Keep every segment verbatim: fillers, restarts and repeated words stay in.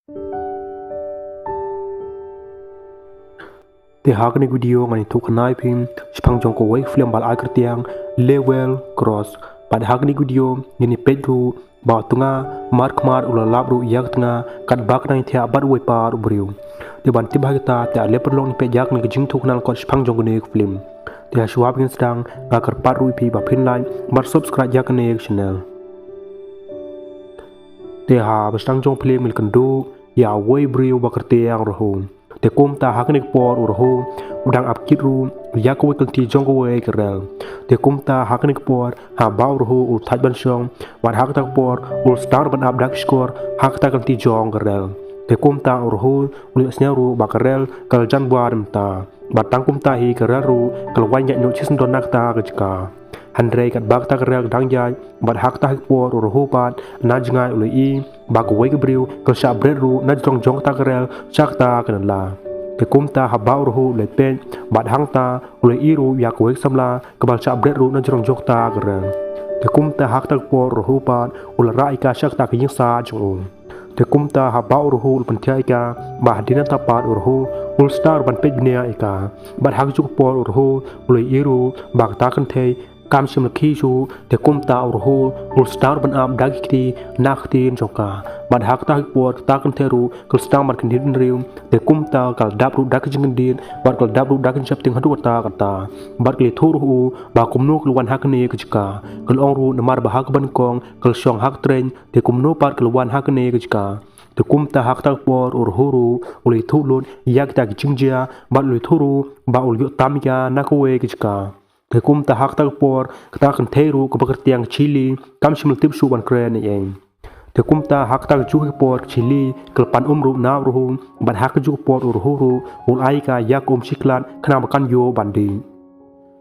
Te ha kane ka video ngan ïathuh khana ïa phi shaphang jong kawei ka film ba la ai kyrteng Level Cross. Bad ha kane ka video ngin ïa peit ruh ba u tnga markhmat u la lap ruh ïa ka tnga katba ka nang ïathiah bad uwei pat u briew. Te ban tip ha kita te ale pynlong ngin peit ïa kane ka jingïathuh khana lyngkot shaphang jong kane ka film. Te ha shuwa ba ngin sdang nga kyrpad ruh ïa phi ba phin like bad subscribe ïa kane ka channel. Te haba sdang jong ka film ngi la kynduh ïa uwei u briew ba kyrteng u Rahu. Te kumta ha kane ka por u Rahu u dang ap kit ruh ïa kawei ka lynti jong kawei ka rel. Te kumta ha kane ka por haba u Rahu u la thait ban shong bad ha kata ka por u la sdang ruh ban ap da ka shkor ha kata ka lynti jong ka rel. Te kumta u Rahu u la ïohsngew ruh ba ka rel ka la jan bha na bynta. Bad tang kumta hi ka rel ruh ka la wan ïaid noh shisyndon na kata ka jaka. Hynrei katba kata ka rel ka dang ïaid bad ha kata ka por u Rahu pat na jngai u la ïohi ba kawei ka briew ka la shah bret ruh na jrong jong kata ka rel sha kata ka nala. Te kumta haba u Rahu u leit peit bad hangta u la ïohi ruh ïa kawei ka samla kaba la shah bret ruh na jrong jong kata ka rel. Te kumta ha kata ka por u Rahu pat u la rah ïa ka sha kata ka ïing sah jong u. Te kumta haba u Rahu u la pynthiah ïa ka bad hadien nangta pat u Rahu u la start ban peit bniah ïa ka. Bad ha kajuh ka por u Rahu u la ïohi ruh ba kata ka kynthei kam shym la khih shuh. Te kumta u Rahu u la start ban ap da ki kti na ka ktien jong ka. Bad ha kata ka por kata ka kynthei ruh ka la sdang ban kyndit bynriew. Te kumta ka la dap ruh da ka jingkyndit bad ka la dap ruh da ka jingsheptieng haduh katta katta. Bad ka la ïathuh ruh u ba kumno ka la wan ha kane ka jaka. Ka la ong ruh namar ba ha kaba nyngkong ka la shong ha ka train, te kumno pat ka la wan ha kane ka jaka. Te kumta ha kata ka por u Rahu ruh u la ïathuh lut ïa kita ki jingjia bad u la ïathuh ruh ba u la ïoh tam ïa ka na kawei ka jaka. Te kumta ha kata ka por kata ka kynthei ruh kaba kyrteng ka Chili kam shym la tip shuh ban kren ei ei. Te kumta ha kata kajuh ka por ka Chili ka la pan um ruh na u Rahu bad ha kajuh ka por u Rahu ruh u la ai ïa ka ïa ka um shi khlad khnang ba kan ïoh ban dih.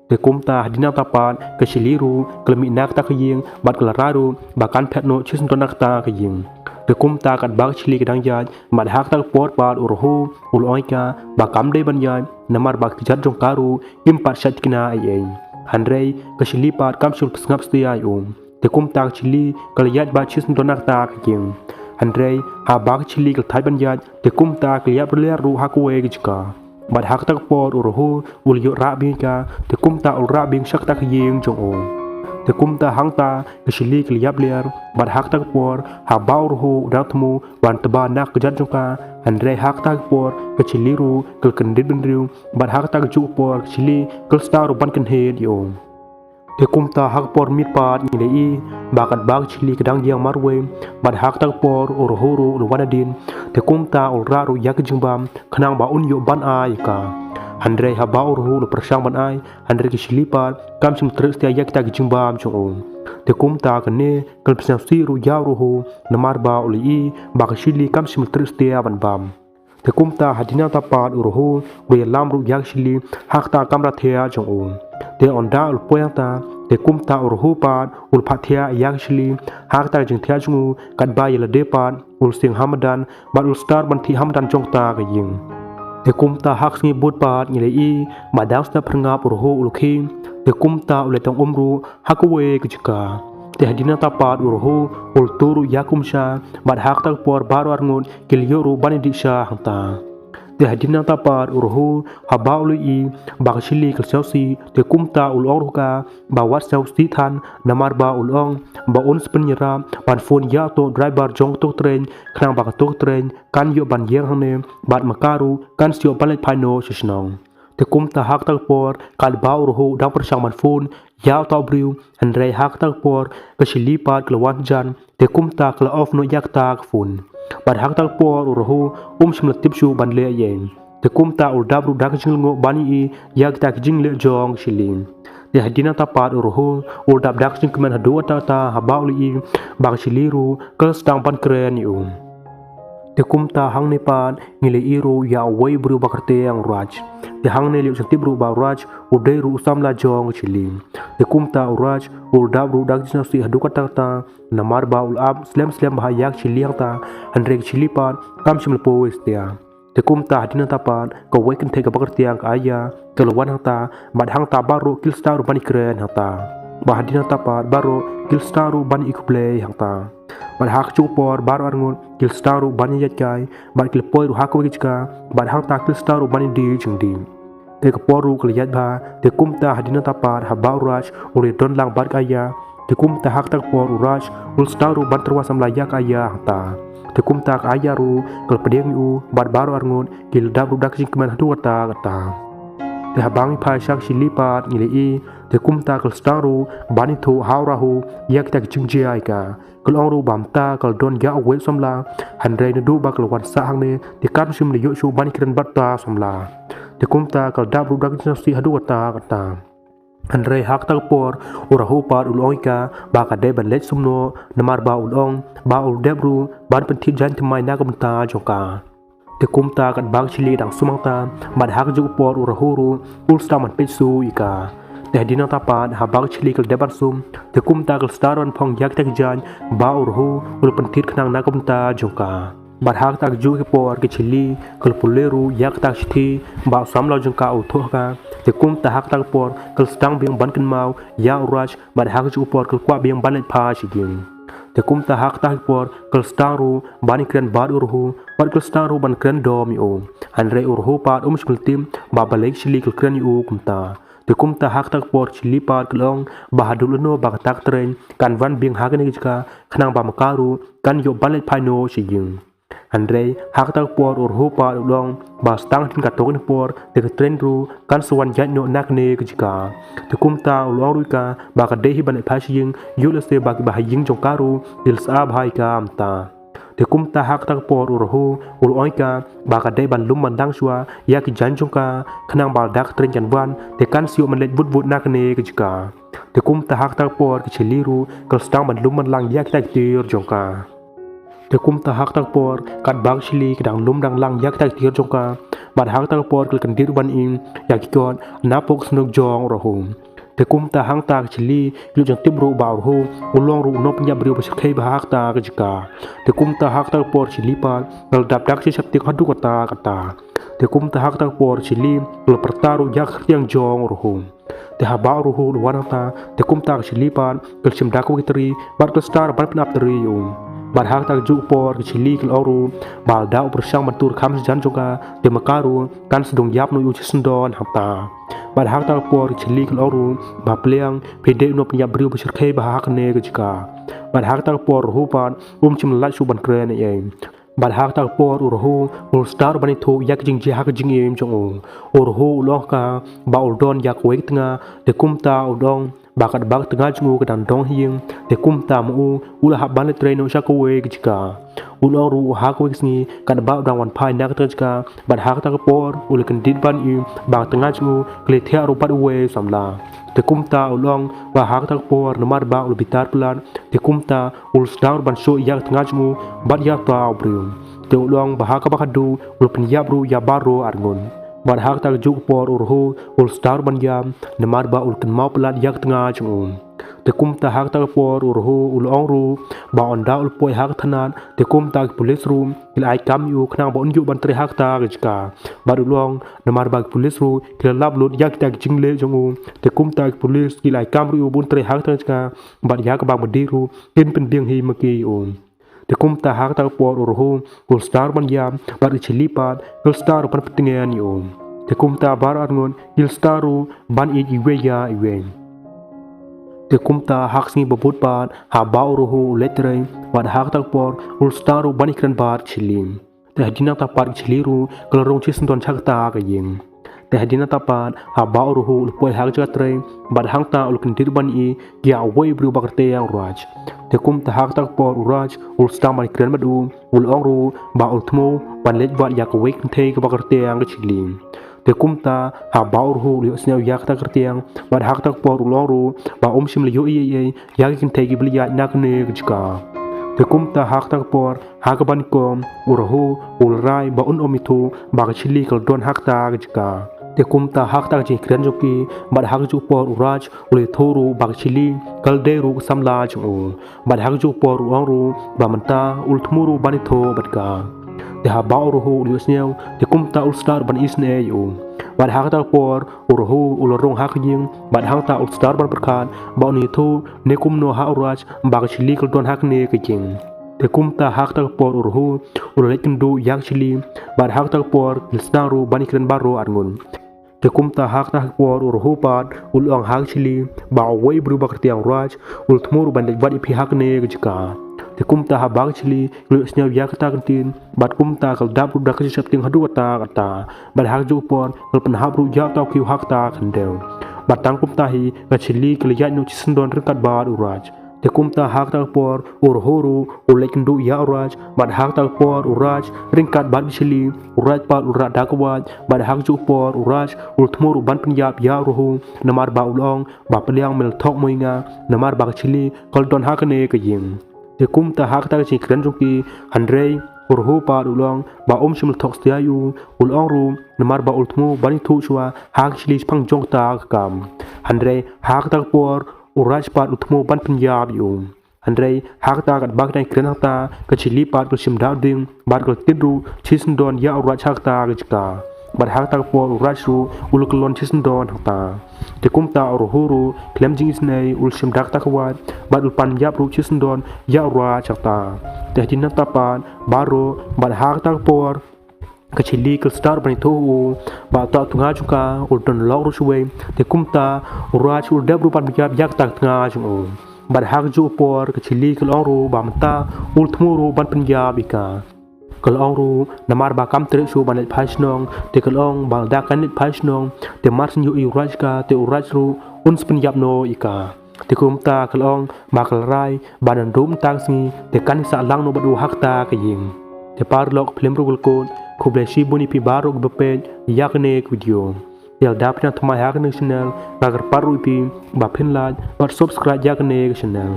Te kumta hadien nangta pat ka Chili ruh ka la mih na kata ka ïing bad ka la rai ruh ba kan phet noh shisyndon na kata ka ïing. Te kumta katba ka Chili ka dang ïaid bad ha kata ka por pat u Rahu u la ong ïa ka ba kam dei ban ïaid namar ba ka kjat jong ka ruh kim pat shait thikna ei ei. Hynrei ka Chili pat kam shym la sngap satia ïa u. Te kumta ka Chili ka la ïaid bad shisyndon na kata ka ïing. Hynrei haba ka Chili ka la thait ban ïaid te kumta ka la ïap rliar ruh ha kawei ka jaka. Bad ha kata ka por u Rahu u la ïoh rah biang ïa ka, te kumta u la rah biang sha kata ka ïing jong u. Te kumta hangta ka Chili ka la ïap rliar bad ha kata ka por haba u Rahu u dang thmu ban tba na ka kjat jong ka, hynrei ha kata ka por ka Chili ruh ka la kyndit bynriew bad ha kata kajuh ka por ka Chili ka la start ruh ban kynhied ïa u. Te kumta ha ka por miet pat ngi la ïohi ba katba ka Chili ka dang ïeng marwei bad ha kata ka por u Rahu ruh u la wan hadien. Te kumta u la rah ruh ïa ka jingbam khnang ba un ïoh ban ai ïa ka. Hynrei haba u Rahu u la pyrshang ban ai, hynrei ka Chili pat kam shym la treh satia ïa kita ki jingbam jong u. Te kumta kane ka la pynsngewsih ruh ïa u Rahu namar ba u la ïohi ba ka Chili kam shym la treh satia ban bam. Te kumta hadien nangta pat u Rahu u la ïalam ruh ïa ka Chili ha kata ka kamra thiah jong u. Te ynda u la poi hangta te kumta u Rahu pat u la phah thiah ïa ka Chili ha kata ka jingthiah jong u, katba ïa lade pat u la sing ha madan bad u la start ban thiah ha madan jong kata ka ïing. Te kumta ha ka sngi bud pat ngi la ïohi ba dang sngap pyrngap u Rahu u la khie. Te kumta u la tang um ruh ha kawei ka jaka. Te hadien nangta pat u Rahu u la tuh ruh ïa ka um sha bad ha kata ka por baroh arngut ki la ïoh ruh ban ïadih sha hangta. Te hadien nangta pat u Rahu haba u la ïohi ba ka Chili ka la sngewsih, te kumta u la ong ruh ïa ka ba wat sngewsih than namar ba u la ong ba un sa pynïarap ban phone ïa uto u driver jong kato ka train khnang ba kato ka train kan ïoh ban ïeng hangne bad ma ka ruh kan sa ïoh ban leit phai noh sha shnong. Te kumta ha kata ka por katba u Rahu u dang pyrshang ban phone ïa uta u briew, hynrei ha kata ka por ka Chili pat ka la wan hajan. Te kumta ka la off noh ïa kata ka phone. Bad ha kata ka por u Rahu um shym la tip shuh ban leh ei ei. Te kumta u la dap ruh da ka jinglyngngoh ban ïohi ïa kita ki jingleh jong ka Chili. Te hadien nangta pat u Rahu u la dap da ka jingkmen haduh katta katta haba u la ïohi ba ka Chili ruh ka la sdang ban kren ïa u. Te kumta hangne pat ngi la ïohi ruh ïa uwei u briew ba kyrteng u Raj. Te hangne la ïoh jingtip ruh ba u Raj u dei ruh u samla jong ka Chili. Te kumta u Raj u la dap ruh da ka jingsngewsih haduh katta katta namar ba u la ap slem slem bha ïa ka Chili hangta, hynrei ka Chili pat kam shym la poi satia. Te kumta hadien nangta pat kawei ka kynthei kaba kyrteng ka Aya ka la wan hangta bad hangta baroh ki la start ruh ban ïakren hangta. Bad hadien nangta pat baroh ki la sdang ruh ban ïakhublei hangta. Bad ha kajuh ka por baroh arngut ki la sdang ruh ban ïaid kai bad ki la poi ruh ha kawei ka jaka, bad hangta ki la sdang ruh ban ïadih jingdih. Te ka por ruh ka la ïaid bha, te kumta hadien nangta pat haba u Raj u la don lang bad ka aiñ, te kumta ha kata ka por u Raj u la sdang ruh ban tyrwa samla ïa ka aiñ hangta. Te kumta ka aiñ ruh ka la pdiang ïa u bad baroh arngut ki la dap ruh da ka jingkmen haduh katta katta. Te haba ngi phai sha ka Chilli pat ngi la ïohi, te kumta ka la sdang ruh ban ïathuh ha u Rahul ïa kita ki jingjia ïa ka. Ka la ong ruh ba mynta ka la don ïa uwei u samla, hynrei naduh ba ka la wan sah hangne te kam shym la ïoh shuh ban ïakren bad uta u samla. Te kumta ka la dap ruh da ka jingsngewsih haduh katta katta. Hynrei ha kata ka por u Rahul pat u la ong ïa ka ba ka dei ban leit sum noh, namar ba u la ong ba u la dep ruh ban pynthied jaiñ thymmai na ka bynta jong ka. Te kumta katba ka Chilli ka dang sum hangta, bad ha kajuh ka por u Rahul ruh u la sdang ban peit shuh ïa ka. Te hadien nangta pat haba ka Chilli ka la dep ban sum, te kumta ka la sdang ban phong ïa kita ki jaiñ ba u Rahul u la pynthied khnang na ka bynta jong ka. Bad ha kata kajuh ka por ka Chilli ka la pule ruh ïa kata ka shithi ba u samla jong ka u thoh ha ka. Te kumta ha kata ka por ka la sdang biang ban kynmaw ïa u Raj, bad ha kajuh ka por ka la kwah biang ban leit phai sha ïing. Te kumta ha kata ka por ka la sdang ruh ban ïakren bad u Rahul, bad ka la sdang ruh ban kren dom ïa u. Hynrei u Rahul pat um shym la tip ba balei ka Chilli ka la kren ïa u kumta. Te kumta ha kata ka por ka Chilli pat ka la ong ba haduh lano ba kata ka tren kan wan biang ha kane ka jaka, khnang ba ma ka ruh kan ïoh ban leit phai noh sha ïing. Hynrei ha kata ka por u Rahul pat u la ong ba tang hadien katto katne por te ka tren ruh kan sa wan ïaid noh na kane ka jaka. Te kumta u la ong ruh ïa ka ba ka dei hi ban leit phai sha ïing, ïoh lehse ba ki ba ha ïing jong ka ruh ki la sah bha ïa ka mynta. Te kumta ha kata ka por u Rahul u la ong ïa ka ba ka dei ban lum ban lang shuwa ïa ki jaiñ jong ka, khnang ba lada ka tren kan wan te kan sa ïoh ban leit bud bud na kane ka jaka. Te kumta ha kata ka por ka Chilli ruh ka la sdang ban lum ban lang ïa kita ki tiar jong ka. Te kumta ha kata ka por katba ka Chilli ka dang lum dang lang ïa kita ki tiar jong ka, bad ha kata ka por ka la kyndit ban im ïa ki kot na poh ka synduk jong u Rahul. Te kumta hangta ka Chilli ka la ju tip ruh ba u Rahul u long ruh u nongpynïap briew ba shyrkhei bha ha kata ka jaka. Te kumta ha kata ka por ka Chilli pat ka la dap da ka jingsheptieng haduh katta katta. Te kumta ha kata ka por ka Chilli ka la pyrta ruh ïa ka kyrteng jong u Rahul. Te haba u Rahul u la wan hangta, te kumta ka Chilli pat ka la shim da kawei ka tari bad ka la start ban pynïap tari ïa u. Bad ha kata kajuh ka por ka Chilli ka la ong ruh ba lada u pyrshang ban tur kham sha jan jong ka, te ma ka ruh kan sa dung ïap noh ïa u shisyndon hangta. Bad ha kata ka por ka Chilli ka la ong ruh ba pliang, phi dei u nongpynïap briew ba shyrkhei bha ha kane ka jaka. Bad ha kata ka por u Rahul pat um shym la lait shuh ban kren ei ei. Bad ha kata ka por u Rahul u la start ban ïathuh ïa ka jingjia ha ka jingim jong u. U Rahul u la ong ha ka ba u la don ïa kawei ka tnga, te kumta u la ong ba katba ka tnga jong u ka dang don ha ïing, te kumta ma u u la hap ban leit trei noh sha kawei ka jaka. U la ong ruh ha kawei ka sngi katba u dang wan phai na kata ka jaka, bad ha kata ka por u la kyndit ban im ba ka tnga jong u ka la thiah ruh bad uwei u samla. Te kumta u la ong ba ha kata ka por namar ba u la bitar palat, te kumta u la sdang ruh ban shoh ïa ka tnga jong u bad ïa uta u briew. Te u la ong ba ha kaba khadduh u la pynïap ruh ïa baroh arngut. Bad ha kata kajuh ka por u Rahul u la sdang ruh ban ïam namar ba u la kynmaw palat ïa ka tnga jong u. Te kumta ha kata ka por u Rahul u la ong ruh ba ynda u la poi ha ka thanat, te kumta ki pulit ruh ki la ai kam ïa u khnang ba un ïoh ban trei ha kata ka jaka. Bad u la ong namar ba ki pulit ruh ki la lap lut ïa kita ki jingleh jong u, te kumta ki pulit ki la ai kam ruh ïa u ba un trei ha kata ka jaka, bad ïa kaba mdih ruh kin pynbiang hi ma ki ïa u. Te kumta ha kata ka por u Rahul u la start ban ïam bad ka Chilli pat ka la start ban pyntngen ïa u. Te kumta baroh arngut ki la start ruh ban ïeit iwei ïa iwei. Te kumta ha ka sngi ba bud pat haba u Rahul u leit trei, bad ha kata ka por u la start ruh ban ïakren bad ka Chilli. Te hadien nangta pat ka Chilli ruh ka la rung shisyndon sha kata ka ïing. Te hadien nangta pat haba u Rahul u la poi ha ka jaka trei, bad hangta u la kyndit ban ïohi ïa uwei u briew ba kyrteng u Raj. Te kumta ha kata ka por u Raj u la sdang ban kren bad u, u la ong ruh ba u la thmu ban leit wad ïa kawei ka kynthei kaba kyrteng ka Chilli. Te kumta haba u Rahul u la ïohsngew ïa kata ka kyrteng, bad ha kata ka por u la ong ruh ba um shym la ïohi ei ei ïa ki kynthei kiba la ïaid na kane ka jaka. Te kumta ha kata ka por ha kaba nyngkong u Rahul u la rai ba un ym ïathuh ba ka Chilli ka la don ha kata ka jaka. Te kumta ha kata ka jingkren jong ki, bad ha kajuh ka por u Raj u la ïathuh ruh ba ka Chilli ka la dei ruh ka samla jong u. Bad ha kajuh ka por u ong ruh ba mynta u la thmu ruh ban ïathuh bad ka. Te haba u Rahu u la ïohsngew, te kumta u la sdang ban isynei ïa u. Bad ha kata ka por u Rahu u la rung ha ka ïing, bad hangta u la sdang ban pyrkhat ba un ïathuh ne kumno ha u Raj ba ka Chilli ka la don ha kane ka ïing. Te kumta ha kata ka por u Rahu u la leit kynduh ïa ka Chilli, bad ha kata ka por ki la sdang ruh ban ïakren baroh arngut. Te kumta ha kata ka por u Rahu pat u la ong ha ka Chilli ba uwei u briew ba kyrteng Raj u la thmu ruh ban leit wad ïa phi ha kane ka jaka. Te kumta haba ka Chilli ka la ïohsngew ïa kata ka ktien, bad kumta ka la dap ruh da ka jingsheptieng haduh katta katta. Bad ha kajuh ka por ka la pynhap ruh ïa uta u khiew ha kata ka khyndew. Bad tang kumta hi ka Chilli ka la ïaid noh shisyndon ryngkat bad u Raj. Te kumta ha kata ka por u Rahu ruh u la leit kynduh ïa u Raj, bad ha kata ka por u Raj ryngkat bad ka Chilli, u Raj pat u la rah da ka wait, bad ha kajuh ka por u Raj u la thmu ruh ban pynïap ïa u Rahu, namar ba u la ong ba pdiang me la thok mo ïa nga, namar ba ka Chilli ka la don ha kane ka ïing. Te kumta ha kata ka jingkren jong ki, hynrei u Rahu pat u la ong ba um shym la thok satia ïa u, u la ong ruh namar ba u la thmu ban ïathuh shuwa ha ka Chilli shaphang jong kata ka kam. Hynrei ha kata ka por u Raj pat u la thmu ban pynïap ïa u. Hynrei ha kata katba ka dang kren hangta, ka Chilli pat ka la shim da u dieng bad ka la tied ruh shisyndon ïa u Raj ha kata ka jaka. Bad ha kata ka por u Raj ruh u la kyllon shisyndon hangta. Te kumta u Rahu ruh khlem jingisynei u la shim da kata ka wait bad u la pan ïap ruh shisyndon ïa u Raj hangta. Te hadien nangta pat baroh, bad ha kata ka por ka Chilli ka la sdang ban ïathuh u ba uta u tnga jong ka u la don lok ruh shawei. Te kumta u Raj u la dep ruh ban pynïap ïa kata ka tnga jong u. Bad ha kajuh ka por ka Chilli ka la ong ruh ba mynta u la thmu ruh ban pynïap ïa ka. Ka la ong ruh namar ba kam treh shuh ban leit phai shnong, te ka la ong ba lada kan leit phai shnong te mar shu ïoh ïa u Raj ka, te u Raj ruh un sa pynïap noh ïa ka. Te kumta ka la ong ba ka la rai ba naduh mynta ka sngi te kan ïa sah lang noh bad u ha kata ka ïing. Te paralok, ka film ruh ka la kut. Khublei shibun ïa phi baroh kiba peit ïa kane ka video. Te lada phi dang thymmai ha kane ka channel, nga kyrpad ruh ïa phi ba phin like bad subscribe ïa kane ka channel.